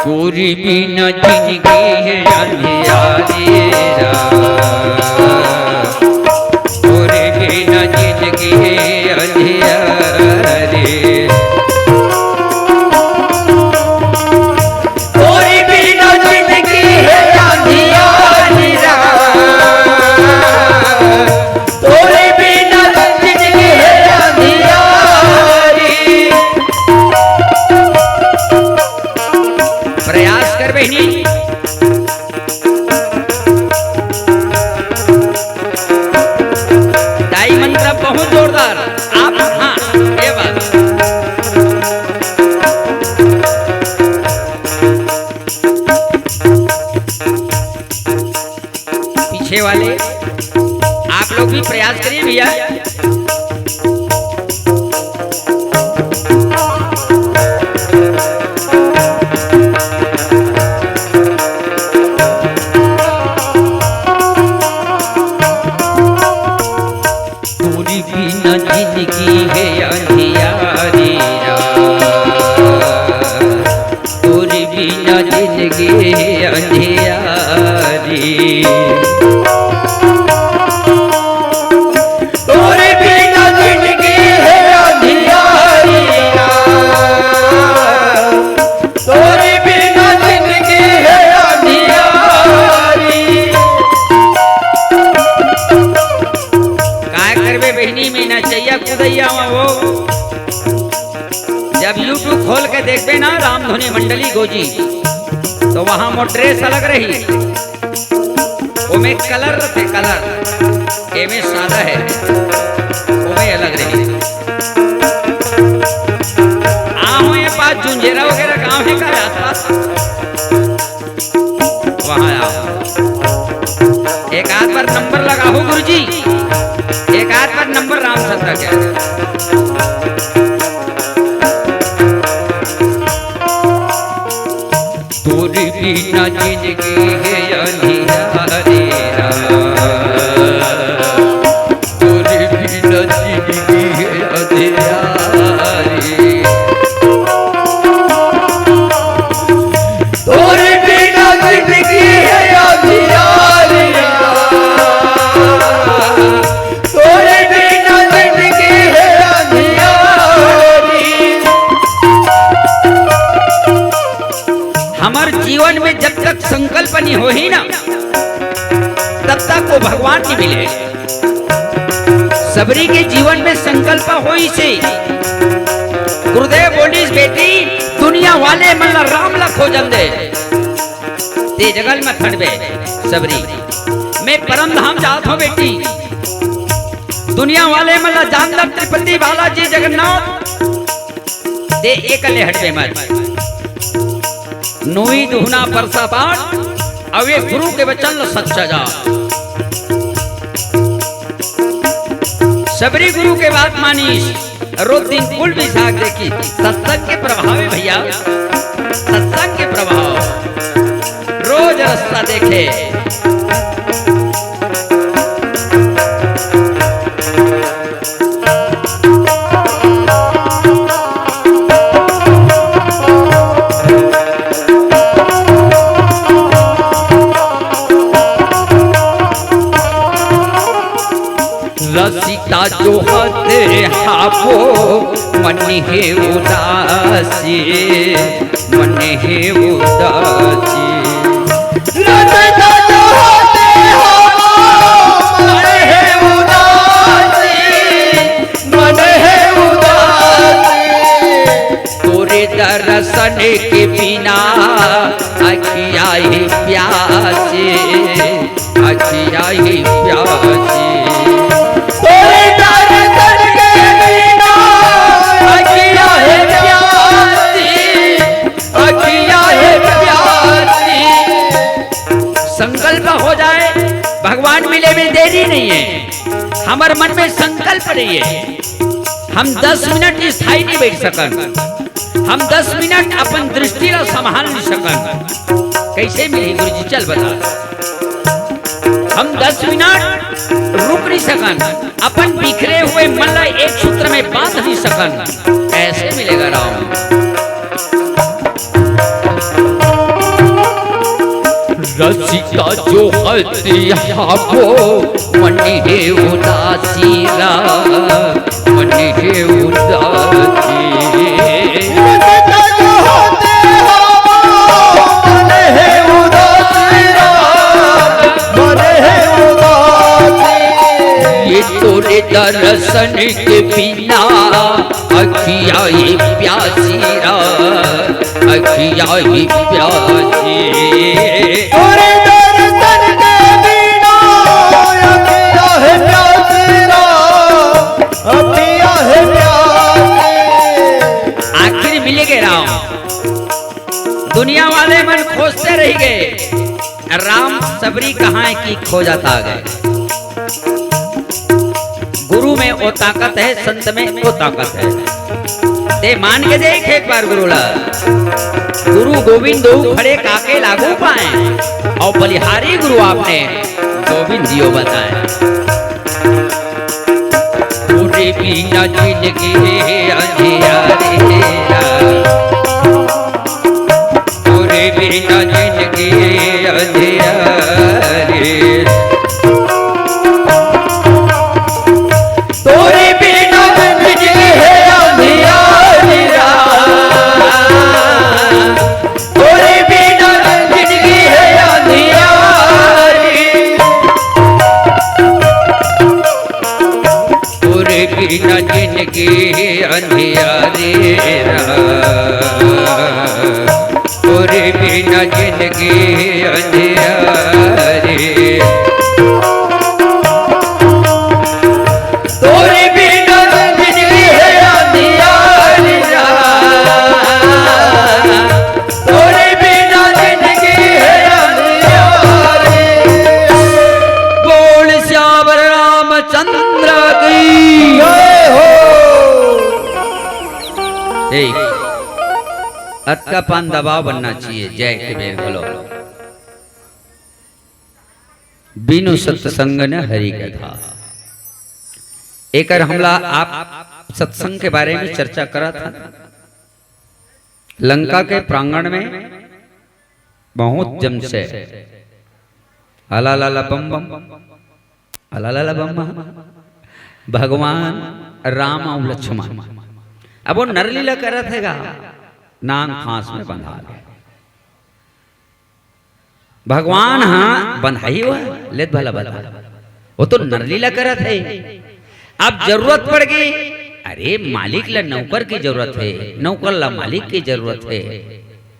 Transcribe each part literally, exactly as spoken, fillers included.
तोरे बिना जिनगी हे अंधियारी राम, तोरे बिना जिनगी हे अंधियारी। तोरे बिना जिनगी हे अंधियारी राम, तोरे बिना जिनगी हे अंधियारी। प्रयास कर बहिनी। दाई मंत्र बहुत जोरदार। आप, हाँ, ये बात। पीछे वाले, आप लोग भी प्रयास करिए भैया। तोरे बिना जिनगी हे अंधियारी राम, तोरे बिना जिनगी हे अंधियारी। तोरे बिना जिनगी हे अंधियारी राम, तोरे बिना जिनगी हे अंधियारी। काय करबे बहिनी, मैं नचैया कुदैया हूँ वो। जब YouTube खोल के देखबे ना रामधुनी मंडली गोजी, तो वहाँ मोर dress अलग रही, ओमे colour रथे, colour, एमे सादा हे, ओमे अलग रही। आहूँ ये पास जुंझेरा वगैरह गाँव हे का आसपास? वहाँ आओ, एक आध बार number लगाओ गुरुजी, एक आध बार number राम सत्ता के। तोरे बिना जिनगी हे अंधियारी राम, तोरे बिना जिनगी हे अंधियारी। तोरे बिना जिनगी हे अंधियारी राम, तोरे बिना जिनगी हे अंधियारी। हमर जीवन में जब तक संकल्प नहीं होही ना, तब तक वो भगवान नहीं मिले। सबरी के जीवन में संकल्प होइसे। गुरुदेव बोलिस, "बेटी, दुनिया वाले मन ला राम ला खोजन दे, ते जंगल में फंडबे सबरी। मैं परम धाम जात हूँ बेटी, दुनिया वाले मन ला जान दे, तिरुपति बालाजी जगन्नाथ, ते एकले हटबे मत।" नोई दुहना परसा बाट, अउ ये गुरु के वचन ल सच्चा जा। सबरी गुरु के बात मानिस, रोज दिन कुल बिसाख देखी, सत्संग के प्रभाव हे भैया, सत्संग के प्रभाव, रोज रास्ता देखे। रसिता जोहत हावो, मन हे उदासी, मन हे उदासी। रसिता जोहत हावो, मन हे उदासी, मन हे उदासी। तोरे दर्शन के बिना अखिया हे प्यासी, अखिया हे प्यासी। तोरे दर्शन के बिना अखिया हे प्यासी, अखिया हे प्यासी। संकल्प हो जाए, भगवान मिले में देरी नहीं है। हमर मन में संकल्प नहीं है, हम दस मिनट स्थायी नहीं बैठ सकन, हम दस मिनट अपन दृष्टि ला संभाल नहीं सकन। कैसे मिलही गुरुजी, चल बता। हम दस मिनट रुक नहीं सकन, अपन बिखरे हुए मन ला एक सूत्र में बांध नहीं सकन, कैसे मिलेगा राम? रसिका जो हति हावो, मन हे उदासी रा, मन हे उदासी। रसिका जो हति हावो, मन हे उदासी रा, मन हे उदासी। ये तोरे दर्शन के बिना अखिया ही प्यासी रा, अखिया ही प्यासी। तोरे दर्शन के बिना अखिया है प्यासी रा, अखिया है प्यासी। आखिर मिल गे राम। दुनिया वाले मन खोजते रहि गे, राम सबरी कहाँ हे कि खोजत आ गे। गुरु में वो ताकत हे, संत में वो ताकत हे। ते मान के देख एक बार गुरु ला। गुरु गोविंद दो खड़े काके लागू पाए, और बलिहारी गुरु आपने गोविंद दियो बताए। तोरे बिना जिंदगी अंधियारी रा। तोरे बिना जिंदगी अंधियारी। तोरे बिना जिंदगी है अंधियारी रा। तोरे बिना जिंदगी है अंधियारी। तोरे बिना जिंदगी अंधियारी रा। तोरे बिना जिंदगी अंधियारी। तोरे बिना जिंदगी है अंधियारी रा। तोरे बिना जिंदगी है अंधियारी। बोल सियावर रामचंद्र की जय हो। एक अतका पान दबाव बनना चाहिए। जय के बेर बोलो। बिनु सत्संग न हरि कथा। एकर हमला आप सत्संग के बारे में चर्चा करत हन। लंका के प्रांगण में बहुत जम से अला ला ला बम बम, अला ला ला बम बम, भगवान राम अउ लक्ष्मण। अब वो नरलीला करत हे गा, नांग फांस में बंधा गे। भगवान हा बंधाही हुआ, लेत भला बता। वो तो नरलीला करत हे। अब जरूरत पड़ गे, अरे मालिक ला नौकर की जरूरत हे, नौकर ला मालिक की जरूरत हे।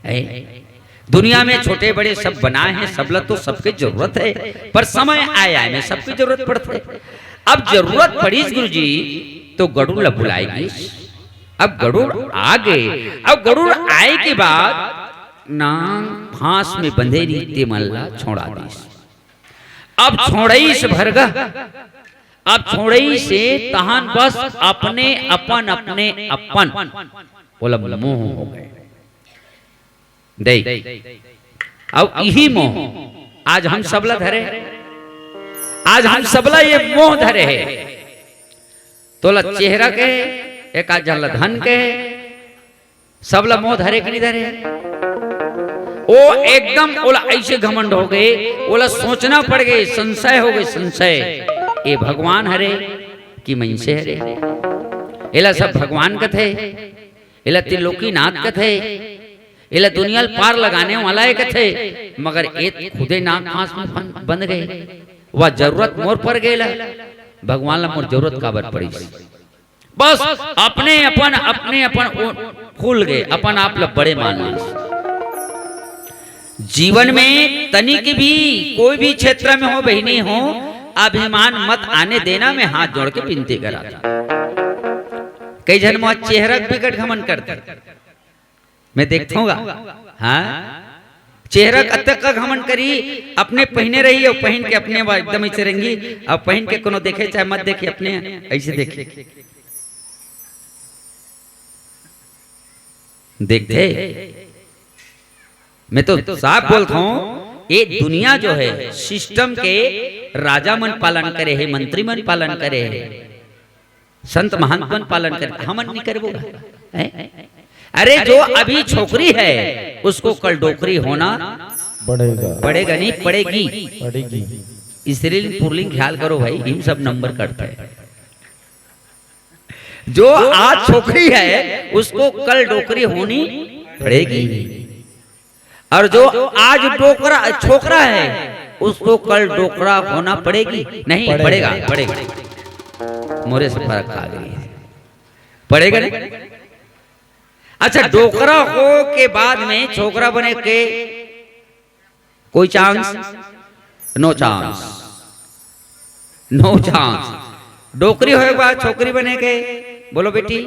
हैं? दुनिया में छोटे बड़े सब बनाए हे, सब ला तो सबके जरूरत हे, पर समय आय आय में सबके जरूरत पड़थे। अब जरूरत पड़ीस गुरुजी, तो गरुड़ ला बुलाय गीस। अब गरुड़ आ गे, अब गरुड़ आय के बाद नांग फांस में बंधे रहिस तेमन ला छोड़ा दीस। अब छोड़इस भरगा, अब छोड़इस तहन बस अपने अपन, अपने अपन, ओला मोह हो गे। देख, अउ इही मोह आज हम सबला धरे, आज हम सबला ये मोह धरे हे। तोला चेहरा के, एक आध झन ला धन के, सबला मोह धरे कि नहीं धरे? ओ एकदम ओला ऐसे घमंड हो गे, ओला सोचना पड़ गे, संशय हो गे, संशय। ए भगवान हरे कि मइनसे हरे? एला सब भगवान कथे, एला त्रिलोकीनाथ कथे, एला दुनिया ल पार लगाने वाला ए कथे, मगर ए खुदे नाग फांस में बन, बंध गे। वह जरूरत मोर पर गे ला, भगवान ला मोर जरूरत काबर पड़ीस? बस अपने अपन, अपने अपन ओ फूल गे, अपन आप ल बड़े मान लीस। जीवन में तनिक भी कोई भी क्षेत्र में हो बहिनी हो, अभिमान मत आने देना, मैं हाथ जोड़ के विनती करा। कई झन मोर चेहरा के बिकट घमंड करथे, मैं देखथों गा। हाँ, चेहरा कतक का घमंड करी, अपने पहिने रही अउ पहिन के अपने वा एकदम ऐसे रेंगी, अउ पहिन के कोनो देखे चाहे मत देखे, अपने ऐसे देखे। देखथे, मैं तो साफ बोलथों, ये दुनिया जो हे सिस्टम के राजा मन पालन करे हे, मंत्री मन पालन करे हे, संत महंत मन पालन करे, हमन नहीं करबो गा? हैं? अरे जो अभी छोकरी है उसको कल डोकरी होना पड़ेगा। पड़ेगा नहीं, पड़ेगी। पड़ेगी। स्त्रीलिंग पुल्लिंग ख्याल करो भाई, इम सब नंबर कटथे। जो आज छोकरी है, उसको कल डोकरी होनी पड़ेगी। और जो आज डोकरा, छोकरा है, उसको कल डोकरा होना पड़ेगी? नहीं, पड़ेगा। पड़ेगा, पड़ेगा। मोरे से फरक खा गई है, पड़ेगा नहीं? अच्छा, डोकरा हो के बाद में छोकरा बने के कोई चांस? नो चांस, नो चांस। डोकरी होए के बाद छोकरी बने के, बोलो बेटी,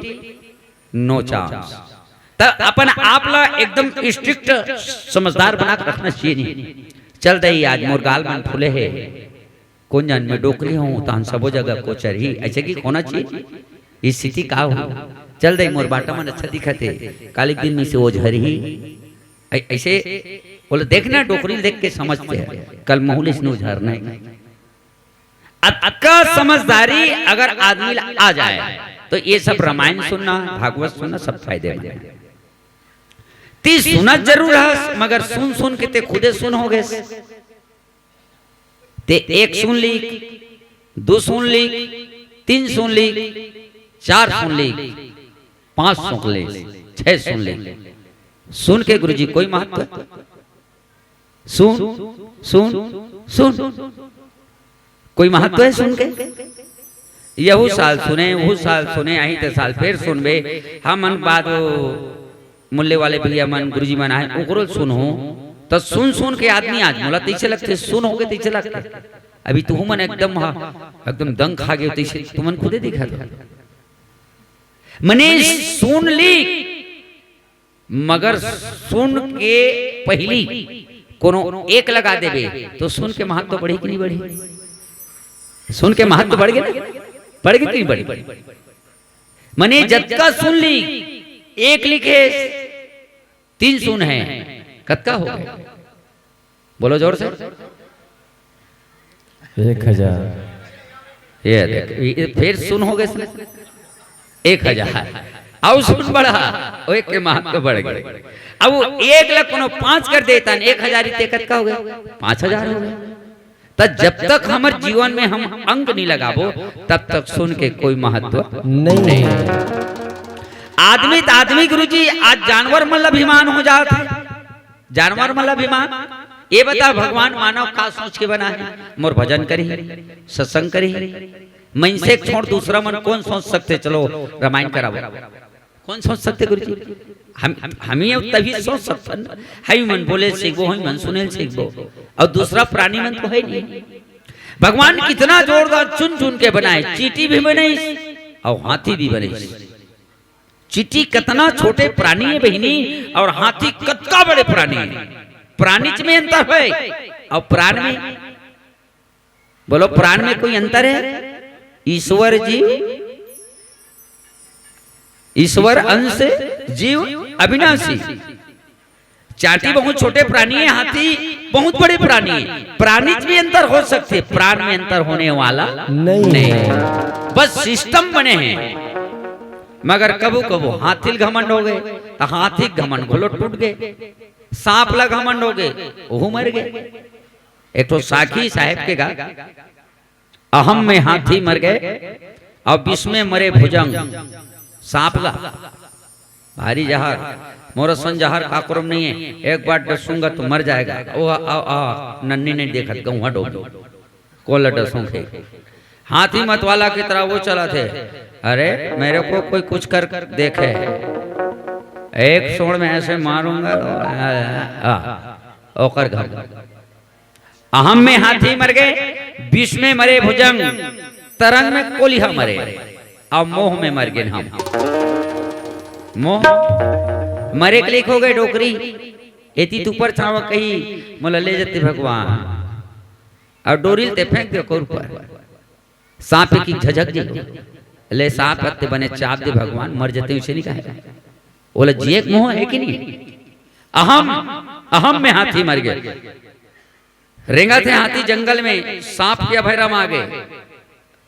नो चांस। त अपन आप ला एकदम स्ट्रिक्ट, समझदार बना के रखना चाहिए नहीं। चल दई, आज मोर गाल मन फूले हे, कोन जान मैं डोकरी हूँ, तहन सबो जगह कोचरही, ऐसे की होना चाहिए? स्थिति का हो? चल दई, मोर बाटा मन अच्छा दिखत हे, काली दिन में से ओझरही, ऐ-, ऐसे बोले, देखना, डोकरी देख के समझते हैं, कल महूल इसने ओझरना है। अतका समझदारी अगर आदमी ला आ जाए, तो ये सब रामायण सुनना, भागवत सुनना, सब फायदेमंद है। ती सुनत जरूर हस, मगर सुन सुन के ते खुदे सुन हो गए। ते एक सुन लीक, दू सुन लीक, तीन सुन लीक, चार सुन लीक, पांच सुन लीक, छह सुन लीक। सुन के गुरुजी कोई महत्व? सुन, सुन, सुन। कोई महत्व है सुन के? यहू साल सुने, वहू साल सुने, आही ते साल फेर सुनबे। हमन बाद वो मूल्य वाले भैया मन, गुरुजी मन आए, ओकरो सुनहूं, त सुन सुन के आदमी आज मोला तइसे लगथे, सुन होगे तइसे लगथे। अभी तुहू मन एकदम, हा, एकदम दंग खा गए तइसे तुमन खुदे दिखत हो। मने सुन ली, मगर सुन के पहिली कोनो एक लगा देबे, तो सुन के महत्व बढ़ी कि नहीं बढ़ी? सुन के महत्व बढ़ गे ना? बढ़ गे कि नहीं बढ़ गे? मने जतका सुन ली, एक लिखे, तीन सुन है, कतका हो गए? बोलो जोर से। एक हजार। ये देख, ये फिर सुन हो गए इसमें। एक हजार। अउ सुन बढ़ा, वो एक के महत्व बढ़ गए। अब वो एक ला कोनो पांच कर देता न, एक हजार ही ते कतका हो गए? पांच हजार हो गए। त जब तक हमर जीवन में हम अंग नहीं लगाबो, तब तक सुन के कोई महत्व नहीं। आदमी त आदमी गुरुजी, आज जानवर मन ला अभिमान हो जात है। जानवर मन ला अभिमान। ये बता, भगवान मानव का सोच के बना है? मोर भजन करही, सत्संग करही। मनसे के छोड़ दूसरा मन कौन सोच सकथे? चलो रामायण करावो। कौन सोच सकथे गुरुजी? हम, हम ही तभी सोच सकथन। हई मन बोले सीखबो, हई मन सुने सीखबो। अउ दूसरा प्राणी मन तो है नहीं। भगवान कितना जोरदार चुन चुन के बनाए, चींटी भी बनाइस अउ हाथी भी बनाइस। चींटी कतना छोटे प्राणी है बहिनी, अउ हाथी कतका बड़े प्राणी है। प्राणी च में अंतर है अउ प्राण में, बोलो, प्राण में कोई अंतर है? ईश्वर जीव, ईश्वर अंश जीव अविनाशी। चांटी बहुत छोटे प्राणी है, हाथी बहुत बड़े प्राणी है। प्राणी च में अंतर हो सकथे, प्राण में अंतर होने वाला नहीं। नहीं। बस सिस्टम बने हैं। मगर कभू कभू हाथी ल घमंड हो गए, त हाथी के घमंड घलो टूट गए। सांप ला घमंड हो गए, ओहू मर गए। एक ठो साखी साहेब के गा, अहम में हाथी मर गए अउ विष में मरे भुजंग। सांप ला भारी जहर, मोर असन जहर काकरो म नहीं है, एक बार डसूंगा तो मर जाएगा। ओ आ, आ, आ, नन्नी नहीं देखत, गौहा डोबी, कोला डसूं खे। हाथी मतवाला की तरह वो चला थे, अरे मेरे को कोई कुछ कर देखे, एक सोड़ में ऐसे मारूंगा, आ, आ, ओकर घर। अहम में हाथी मर गए, विष में मरे भुजंग, तरंग में कोलिहा मरे, अउ मोह में मर गए हम। मोह मरे के लेख हो गए डोकरी। एती त ऊपर छावा कही, मोला ले जते भगवान, अउ डोरी ल ते फेंक दे ओकर ऊपर। सांप की झझक जी, ले सांप हत्ते बने चाप दे भगवान, मर जते उसे नहीं कहे। ओला जिए के मोह है कि नहीं? अहम, अहम में हाथी मर गए। रेंगा थे हाथी जंगल में, सांप के अभय रमा आ गए।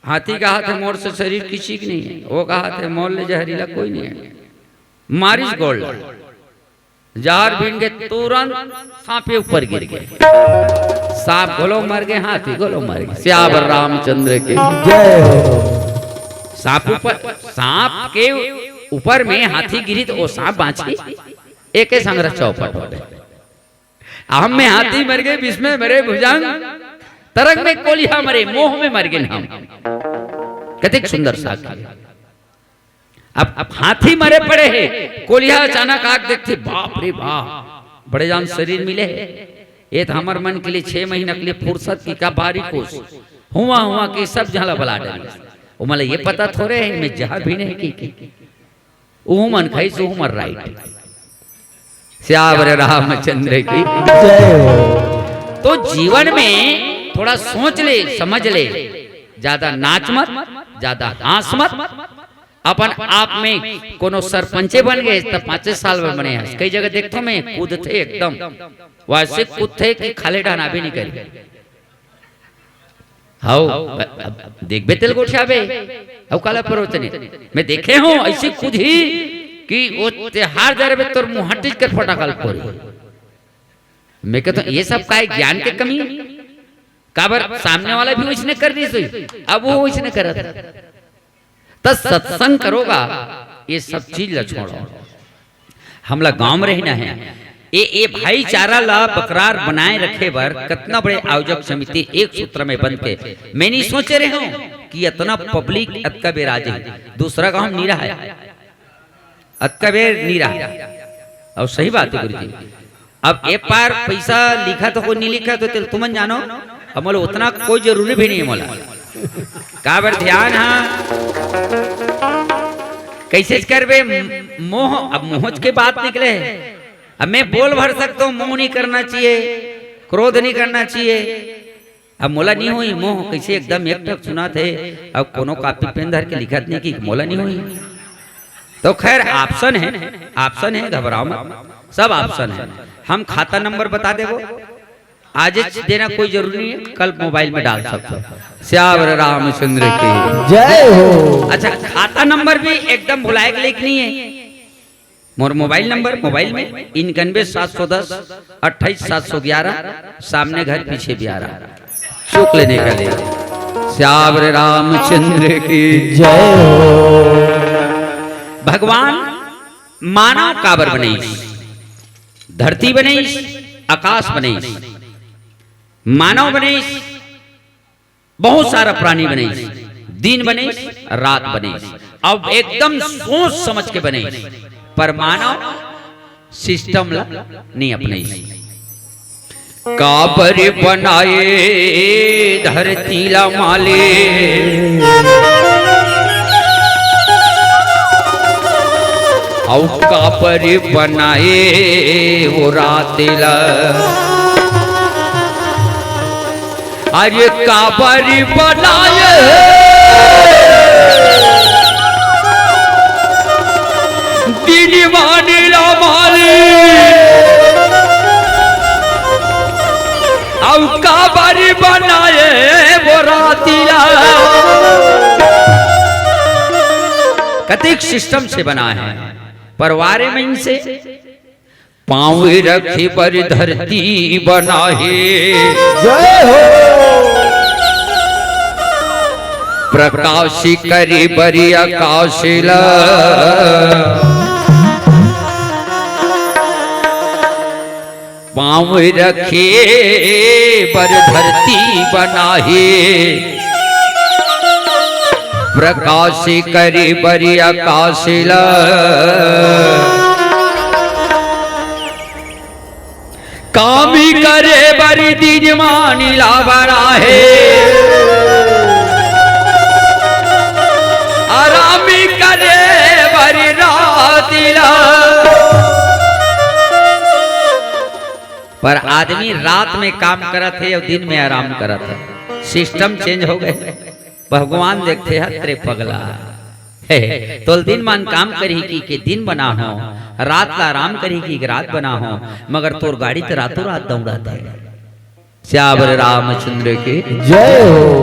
हाथी कहा थे, मोर से शरीर किसी की नहीं है। वो कहा थे, मोर ले जहरीला कोई नहीं है। मारिस गोड़ ला। जहर बीन के तुरंत सांपे ऊपर गिर गे। सांप घलो मर गे, हाथी घलो मर गे। सियावर रामचंद्र के जय हो। सांप ऊपर, सांप के ऊपर में हाथी गिरी त ओ सांप बांचही? एके संग चौपट हो गे। अहम में हाथी मर गे, विष में मरे भुजंग, तरंग में कोलिहा मरे, मोह में मर गेन हम। कतेक सुंदर साखी। अब, अब हाथी मरे पड़े हे, कोलिहा अचानक आके देखथे, बाप रे बाप, बड़े जान शरीर मिले हे। ए त हमर मन के लिए छह महीना के लिए फुरसत के का बारी कोस, हुआ हुआ के सब झन ला बला डरिस। ओमन ला ये पता थोरे हे, एमे जहर भी नहीं कि, कि। उहू मन खाइस, उहू मन राइट। सियावर रामचंद्र की जय हो। तो जीवन में थोड़ा सोच ले, समझ ले, ज्यादा नाच मत, ज्यादा हाँस मत। अपन आप में कोनो सरपंचे बन गे त पाँचे साल में बने हस। कई जगह देखथों मैं, कूदथे एकदम, वैसे कूदथे कि खाले डहन आबे नहीं करी। हव, अब देखबे तेला गोठियाबे। अउ काला परोचने? मैं देखे हंव अइसे कूदही कि ओ तें हार जाबे, तोर मुंह टीच कर फटाका ल फोरही। मैं कहथंव, ये सब काय ज्ञान के कमी? काबर सामने वाला भी वइसने कर दिस होही, अब वो वइसने करत हे। त सत्संग करोगा, ये सब चीज ला छोड़ो। हमला गांव में रहना हे। ए, ए भाईचारा ला बकरार बनाए रखे बर कतना बड़े आयोजक समिति एक सूत्र में बंध के, मैं नहीं सोचे रहे हंव कि अतना पब्लिक अतका बेर आ जाही। दूसरा गांव में नहीं रहा हे, अतका बेर नहीं रहा हे। अउ सही बात हे गुरुजी। अब ए पार पैसा लिखा तो कोई नहीं लिखा तो तेल तुमन जानो, अब मोला उतना कोई जरूरी भी नहीं हे मोला। काबर ध्यान हा, कैसे करबे? मोह, अब मोह के बात निकले। अब मैं बोल भर सकता हूँ, मोह नहीं करना चाहिए, क्रोध नहीं करना चाहिए। अब मोला नहीं होई मोह, कैसे एकदम एक टक सुनात हे। अब कोनो कापी पेन धर के लिखत नहीं कि मोला नहीं होई। तो खैर, ऑप्शन हे, ऑप्शन हे, घबराओ मत, सब ऑप्शन हे। हम खाता नंबर बता देबो, आज देना कोई जरूरी नहीं हे, कल मोबाइल में डाल सकते हो। सियावर रामचंद्र की जय हो। अच्छा, खाता नंबर भी एकदम भुलाए के लेख नहीं हे। मोर मोबाइल नंबर, मोबाइल में इक्यानवे सात सौ दस अट्ठाईस सात सौ ग्यारह, सामने घर पीछे ब्यारा, चुक लेने का ले। सियावर रामचंद्र की जय हो। भगवान मानव काबर बनइस? धरती बनइस, आकाश बनइस, मानव बनइस, बहुत सारा प्राणी बनइस, दिन बनइस, रात बनइस, अब एकदम सोच समझ के बनइस, पर मानव सिस्टम ला नहीं अपनइस। काबर बनाए धरती ला मालिक, अउ काबर बनाए वो रात ला। अरे काबर बनाए दिन मानी ला माली, अउ काबर बनाए वो राती ला। कतेक सिस्टम से बना हे, परवारे में इनसे पाँव रखे बर धरती बनाहे, जय हो। प्रकाश करे बर आकाश ला। पाँव रखे बर धरती बनाहे, प्रकाश करे बर आकाश ला। काम करे बर दिन मानी ला बनाहे, आराम करे बर राती ला। पर आदमी रात में काम करत हे अउ दिन में आराम करत हे, सिस्टम चेंज हो गे। भगवान देखथे, "हत रे पगला, हे, तोल दिन मान काम करही कि के दिन बना हो, रात ला आराम करही कि के रात बना हो, मगर तोर गाड़ी त रातों रात दौड़त हे।" सियावर रामचंद्र के जय हो।